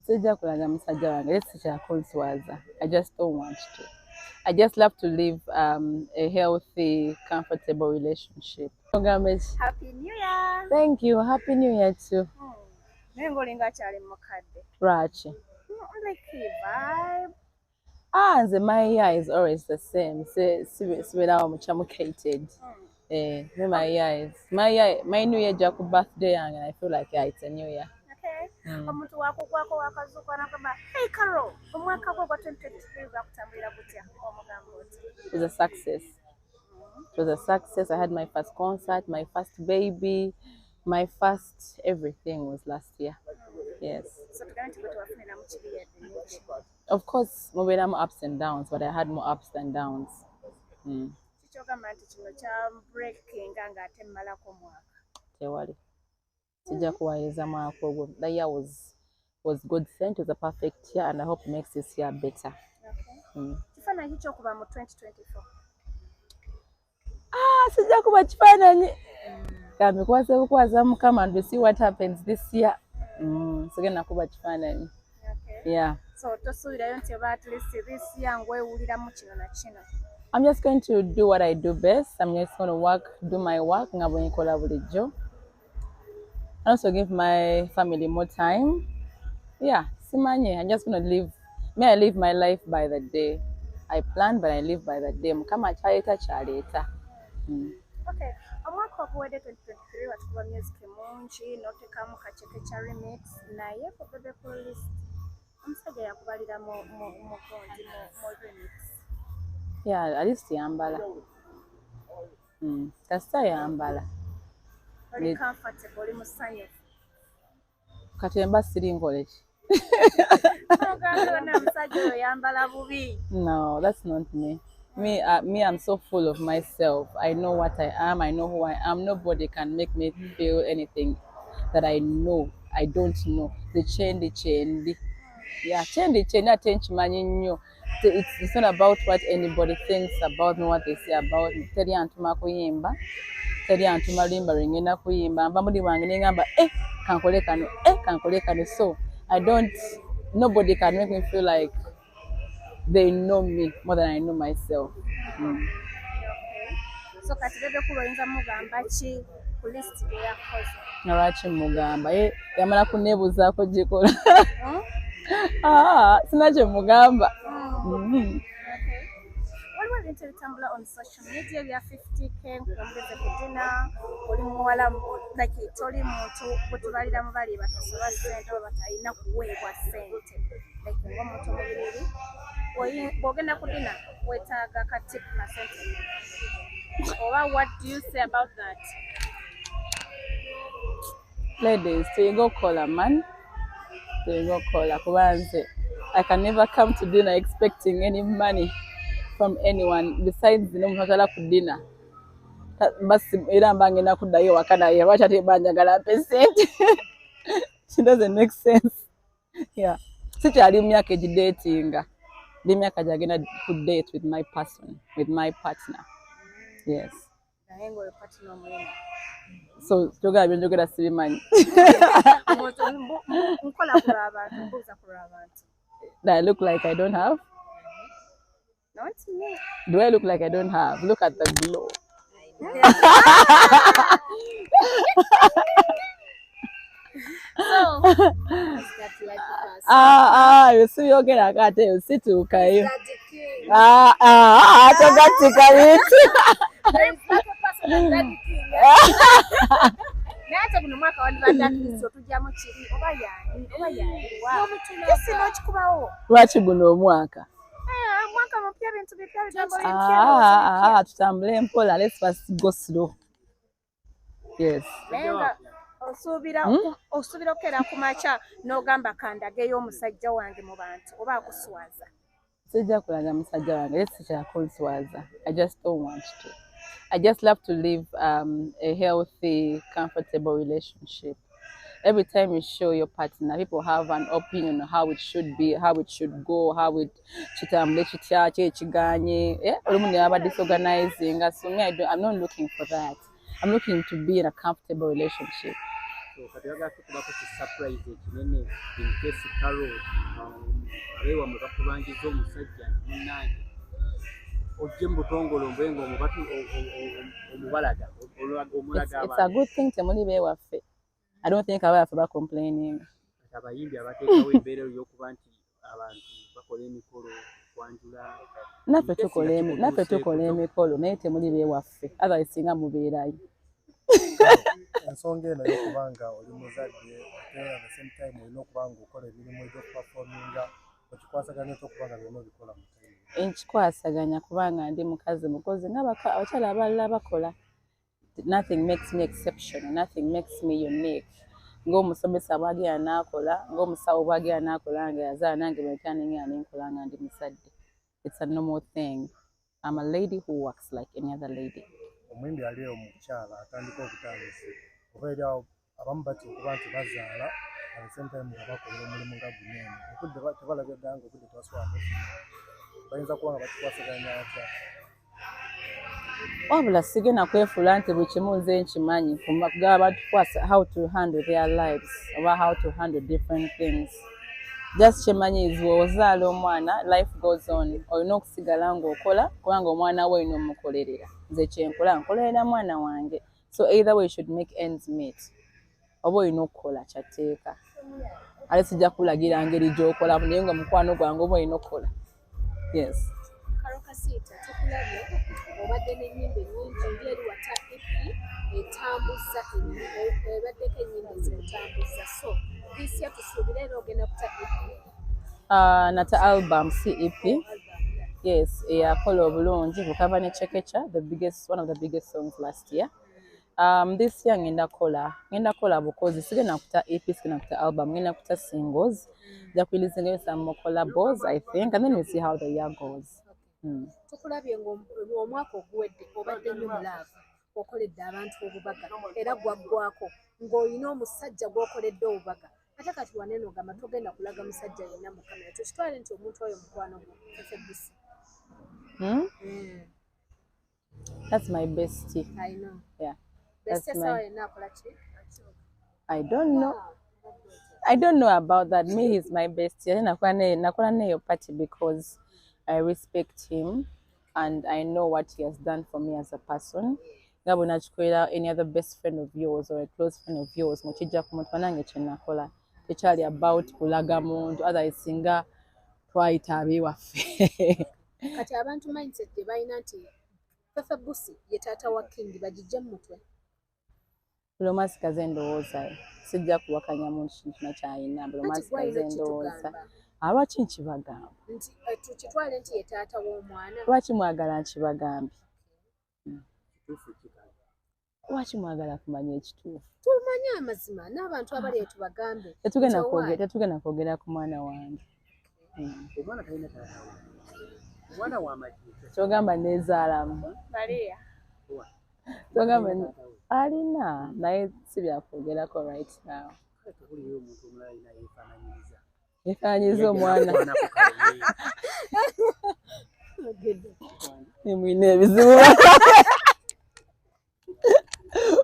Sijja kulaga musajja wange, era sikyakunswaza. I just don't want to. I just love to live a healthy, comfortable relationship. Ogambe ki? Happy New Year. Thank you. Happy New Year too. Naye ng'olinga akyali mukadde. Lwaki? Like vibe. Ah, nze my year is always the same. Sibeerawo mukyamucated. Eh, me my year is my year, my new year ejja ku birthday yange and I feel like, yeah, it's a new year. Okay. Omuntu wakugwako wakazuuka n'agamba, "Hey Carol, omwaka gwo gwa 2023 gwakutambulira gutya?" Omugamba oti? It was a success. It was a success. I had my first concert, my first baby, my first everything was last year. Yes. So tugambe nti gwe tewafuniramu kibi yadde neki? Of course, mubeeramu ups and downs, but I had more ups than downs. Kikyogamba nti kino kya breakinga ng'ate mmalako mwaka? Tewali. Sijja kuwayiriza mwaka ogwo. The year was God sent. It was a perfect year and I hope it makes this year better. Okay. Kifaananyi ki kyokuba mu 2024? Ah, sijja kuba kifaananyi. Kambikwase bukwasa Mukama and we see what happens this year. Sigenda kuba kifaananyi. Okay. Yeah. So tosuubirayo nti oba at least this year ng'wewuliramu kino na kino? I'm just going to do what I do best. I'm just going to work, do my work nga bwe nkola bulijjo. And also give my family more time. Yeah, simanyi. I'm just going to live. May I live my life by the day. I plan, but I live by the day. Mukama kyaleeta kyaleeta. Okay. Omwaka oguwedde 2023 watukuba music mungi n'oteekamu kaceke kya remix, naye ku Bebe Cool list omusajja yakubalira mu gundi mu remix. Yeah, at least yambala. Kasita yambala. Oli comfortable, oli musanyufu? Kati mba siri nkole ki? Ogambye wonna omusajja oyo yambala bubi. No, that's not me. Me, I'm so full of myself. I know what I am. I know who I am. Nobody can make me feel anything that I know I don't know. The chendi chendi. Yeah, chendi chendi ate nkimanyi nnyo. It's not about what anybody thinks about me, what they say about me. Teri antuma kuyimba. Teri antuma luyimba lwe ngenda kuyimba. Nva muli wange ne ngamba, "Eh, kankole kano, eh, kankole kano." So I don't, nobody can make me feel like they know me more than I know myself. Okay. So kati Bebe Cool oyinza mugamba ki ku list gye yakoze? Nga lwaki mugamba? Ye yamala kunneebuuzaako gikola. Hmm? Ah, sina kye mugamba. Okay. Waliwo ebintu ebitambula on social media ebya 50K nkugambulize ku dinner. Oli muwala, like toli muntu gwe tubalira mu bali batasaba ssente oba batalina kuweebwa ssente, like ng'omuntu omubiriri bw'ogenda ku dinner weetaaga ka tip ka ssente mmeka? Oba what do you say about that? Ladies, tuyige okukola, man. Tuyige okukola kuba nze I can never come to dinner expecting any money from anyone besides n'omuntu atala ku dinner. Basi era mba ngenda kuddayo ewaka, naye lwaki ate mba njagala mpe ssente? It doesn't make sense. Yeah. Sikyali mu myaka egidatinga. Ndi myaka gyagenda ku date with my person, with my partner. Yes. Naye ng'oyo partner omulina? So kyogera byenjogera sibimanyi. Nkola ku lw'abantu, mbuuza ku lw'abantu. That I look like I don't have? Not me. Do I look like I don't have? Look at the glow. So Ah, ah, ebyo sibyogerako ate ebyo situukayo. Ah, ah, ah, togattika bintu. There is like a person like Daddy King. Naye ate guno mwaka wandibadde at least otugyamu kiri oba yani oba yani wa kisi n'okikubawo. Lwaki guno omwaka? Eh, mwaka mupya, bintu bipya, bigambo bipya, Ah, ebirowoozo bipya. ah, tutambule mpola. Let's first go slow. Yes. Naye nga osuubira osuubira okukeera ku makya n'ogamba kandageyo omusajja wange mu bantu oba akuswaza? Sijja kulaga musajja wange, era sikyakunswaza. I just don't want to. I just love to live a healthy, comfortable relationship. Every time you show your partner, people have an opinion on how it should be, how it should go, how it kitambule kitya, ki ekiganye. Yeah, olumu ne baba disorganizing. So me, I'm not looking for that. I'm looking to be in a comfortable relationship. So kati oyagala tukubako ki surprise ekinene in case Carol abeewamwe bakubangiza omusajja nti munnange ojje mu butongole ombe nga omubalaga omulaga It's a good thing temuli beewaffe. I don't think abawaffe bacomplaining. Kati abayimbi abateekawo embeera ey'okuba nti abantu bakola emikolo kwanjula. Naffe tukola emikolo naye temuli beewaffe, otherwise singa mubeerayo. Ensonga eno y'okuba nga oli muzadde ate at the same time olina okuba nga okola emirimu egy'okuperforminga, okikwasaganya otya okuba nga byonna obikola mu time? Nkikwasaganya kubanga ndi mukazi mukozi nga abakyala abalala bakola. Nothing makes me exceptional, nothing makes me unique. Ng'omusomesa bw'agenda n'akola, ng'omusawo bw'agenda n'akola nga yazaala, nange bwentya nengenda nenkola nga ndi muzadde. It's a normal thing. I'm a lady who works like any other lady. Omuyimbi ali eyo mukyala atandika obutandisi oba eri awo, abamu batya okuba nti bazaala at the same time nga bakolera omulimu nga guno eno, obudde tebalabye ddala nga obudde tebasobola kufuna, bayinza kuba nga bakikwasaganya batya? Wabula sigenda kwefuula nti buli kimu nze nkimanyi kugamba batukwasa how to handle their lives oba how to handle different things. Just kyemanyi is bw'ozaala omwana, life goes on, olina okusigala ng'okola kubanga omwana we olina omukolerera. Nze kyenkola, nkolerera mwana wange, so either way you should make ends meet, oba olina okukola kyatteeka. Ate sijja kulagira ngeri gy'okolamu, naye nga mukwano gwange oba olina okukola, yes. Karole Kasita, tukulabye obadde n'ennyimba ennyingi, ndi eri wata EP etambuza, ebaddeko ennyimba ezikutambuza, so this year tusuubire era ogenda kuta EP? Nata album, si EP. Yes, eyakola obulungi kukava ne Chekecha, the biggest, one of the biggest songs last year. This year ngenda kola bukozi, sigenda kuta EP, sigenda kuta album, ngenda kuta singles, nja kureleasingayo some more collabos, I think, and then we see how the year goes. Tukulabye ng'omwaka oguwedde obadde nnyo mu love, okoledde abantu obubaga era gwaggwako ng'olina omusajja gw'okoledde obubaga, ate kati wanene ogamba togenda kulaga musajja yenna mu kamera. Tukitwale nti omuntu oyo mukwano gwo Feffe Bussi? Hmm? That's my bestie. I know. Yeah. Bestie sawa yenna akola ki? I don't know. I don't know about that. Me, he's my bestie. Ate nakola neyo party because I respect him and I know what he has done for me as a person. Nga bwe nakikolera any other best friend of yours or a close friend of yours, mukijja ku muntu nange kye nakola tekyali about kulaga muntu, otherwise singa twayita ab'ewaffe. Kati abantu mindset gye balina nti Feffe Bussi ye taata wa King bagijje mu mutwe? Buli omu asikaze endowooza ye, sijja kuwakanya muntu kintu kina kyayina. Buli omu Anti asikaze gwalina endowooza. okitugamba. Lwaki nkibagamba? Nti tukitwale nti ye taata w'omwana. Lwaki mwagala nkibagambye? Kituufu kikala. Lwaki mwagala kumanya ekituufu? Tumanye amazima n'abantu abali eyo tubagambe. Tetugenda nti owaaye. Tetugenda kwogera ku mwana wange. Omwana talina taata we, omwana w'amagye. Kyogamba neezaalamu? Maria. Kyogamba alina, naye si byakwogerako right now. Kale tubuliyo omuntu omulala alina yeefaananyiriza. Yeefaananyiriza omwana? Yeefaanako kale. Mwine ebizibu,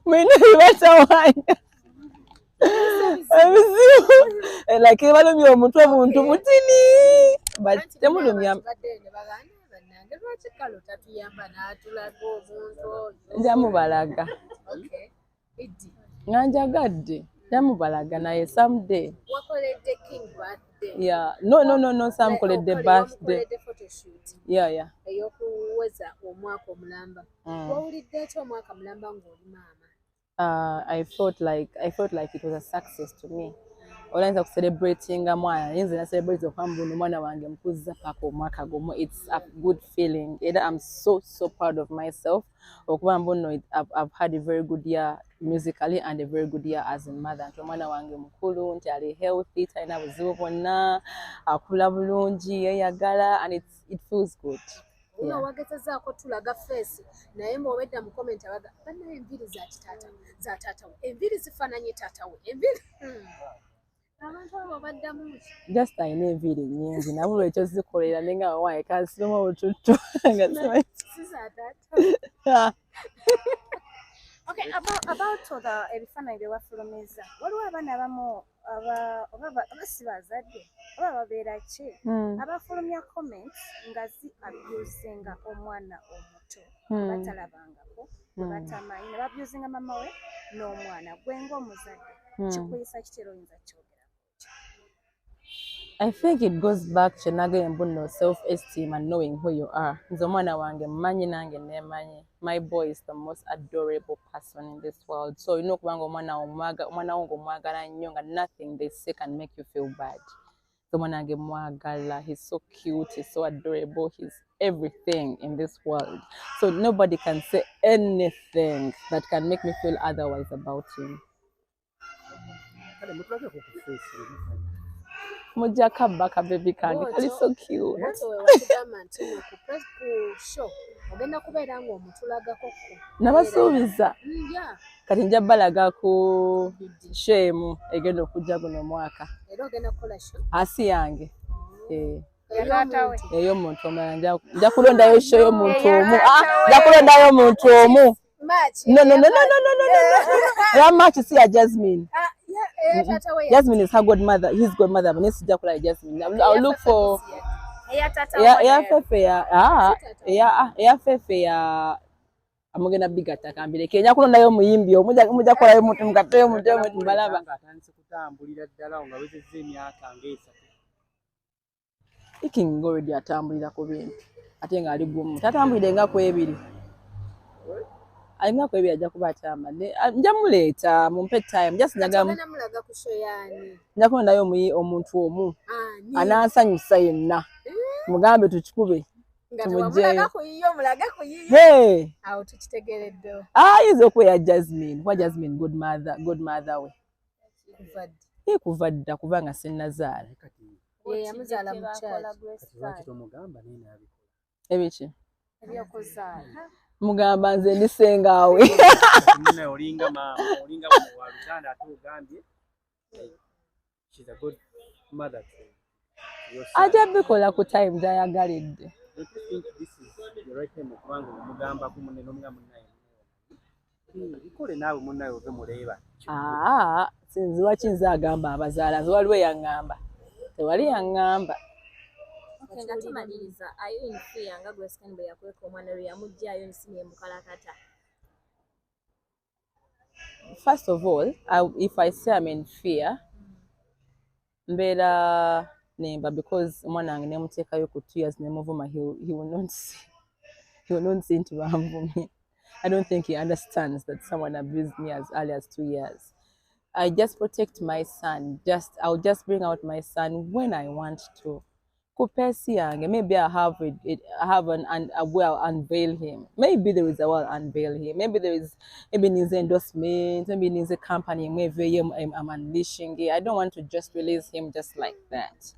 mwine ebibatawaanya, ebizibu like ebalumya omutwe buntu butini, but temulumya. Badde ne baganda bannange, lwaki kalo tatuyamba n'atulaga omuntu oyo? Njamubalaga. Okay. Iddi. Nga njagadde njamubalaga, naye someday. Wakoledde King birthday. Yeah, no, samukoledde birthday. Wamukoledde photoshoot Yeah. ey'okuweza omwaka omulamba. Wawulidde ki omwaka mulamba ng'oli maama? I felt like it was a success to me. Olayinza kucelebratinga mwana, naye nze nacelebrate okuba mbu omwana wange mukuzza paka omwaka gumu. It's a good feeling, era I'm so so proud of myself okuba mbu nno I've had a very good year musically and a very good year as a mother, nti omwana wange mukulu, nti ali healthy, talina buzibu bwonna, akula bulungi, yeeyagala, and it feels good. Uno Yeah. wagezezaako tulaga face, naye mwobedda mu comment abaga bannaye enviiri za kitaata, za taata we, enviiri zifaananye taata we, enviiri. Abantu abo baddamu ki? Just alina enviiri nnyingi, nabulwa ekyo zikolera, naye nga wawaye kansibemu obututtu nga simanyi. Si za taata. Okay, about the ebifaananyi bye wafulumiza, waliwo abaana abamu oba si bazadde oba babeera ki abafulumya comments nga zi abusinga omwana omuto batalabangako, batamanyi, ne babusinga mama we n'omwana. Gwe ng'omuzadde kikuyisa kitera oyinza kyogera? I think it goes back to nage mbuno self-esteem and knowing who you are. Nze omwana wange mmanyi, nange neemanyi. My boy is the most adorable person in this world. So olina okuba nga omwana wo ng'omwagala nnyo, nga nothing they say can make you feel bad. So omwana wange mwagala. He's so cute, he's so adorable, he's everything in this world. So nobody can say anything that can make me feel otherwise about him. Kale mutulageko ku face. Mujja kabba ka baby kange kali so cute. Bw'otyo we watugamba nti no ku show ogenda kubeera ng'omutulagako ko. Nabasuubiza. Yeah. Kati nja balaga ku show emu egenda okujja guno omwaka. Era ogenda kukola show? Asi yange. Eh. Taata we. Ey'omuntu omulala. Nja kulondayo show y'omuntu omu. Ah, nja kulondayo omuntu omu. March. No, no, no, no, no, no, no, no, no. Eya March si ya Jasmine. Ah, yeah, eya taata we. Jasmine is her godmother, his godmother, but sijja kulaba Jasmine. I'll look for Eya taata eya we. Eya Fefe ya ah Si taata we. Eya ah eya Fefe ya amugenda bigatta kambireke. Nja kulondayo omuyimbi omu, mujja kukolayo omuntu mugatteyo omuntu mbalaba. Nga atandise kutambulira ddala awo nga wezezza emyaka ng'esatu. King already atambulira ku bintu ate ng'ali gumu, tatambulire nga ku ebiri, alinga ku ebiri, ajja kuba atambadde. Nja muleeta, mumpe time, just njaga Ogenda mulaga ku show yaani? Nja kulondayo omuntu omu Ani? anansanyusa yenna, mugambe tukikube. Nga tumugyeyo. tewamulaga ku yiyo, mulage ku yiyo. Hey! Awo tukitegereddewo. Ayinza okuba eya Jasmine, kuba Jasmine godmother we. Kuva ddi? Ye kuva dda, kubanga sinnazaala. Naye kati Ye yamuzaala mu church. Kati lwaki tomugamba naye n'abikola? Ebiki? Ebyokuzaala. Mugamba nze ndi sengaawe. Kati munnaye olinga maama, olinga wa luganda, ate ogambye like, she's a good mother to your son. Ajja bikola ku time gy'ayagalidde. Don't you think this is the right time okubanga omugambako munne n'omugamba munnaye bikole naawe munnaye ove muleeba? Aa, sinzi lwaki nze agamba abazaala. Nze waliwo eyaŋŋamba? Tewali yaŋŋamba. Okay, nga tumaliriza, are you in fear nga Grace Khan bwe yakweka omwana lwe yamuggyayo nsi nemukalakata? First of all, if I say I'm in fear, mbeera nemba, because omwana wange nemuteekayo ku 2 years nemuvuma, he will not see, he will not see nti banvumye. I don't think he understands that someone abused me as early as 2 years. I just protect my son. Just I'll just bring out my son when I want to. Ku pace yange, maybe I have it, I have an, an a way I'll unveil him. Maybe there is a way I'll unveil him. Maybe there is, maybe needs endorsement, maybe needs a company, maybe I'm unleashing it. I don't want to just release him just like that.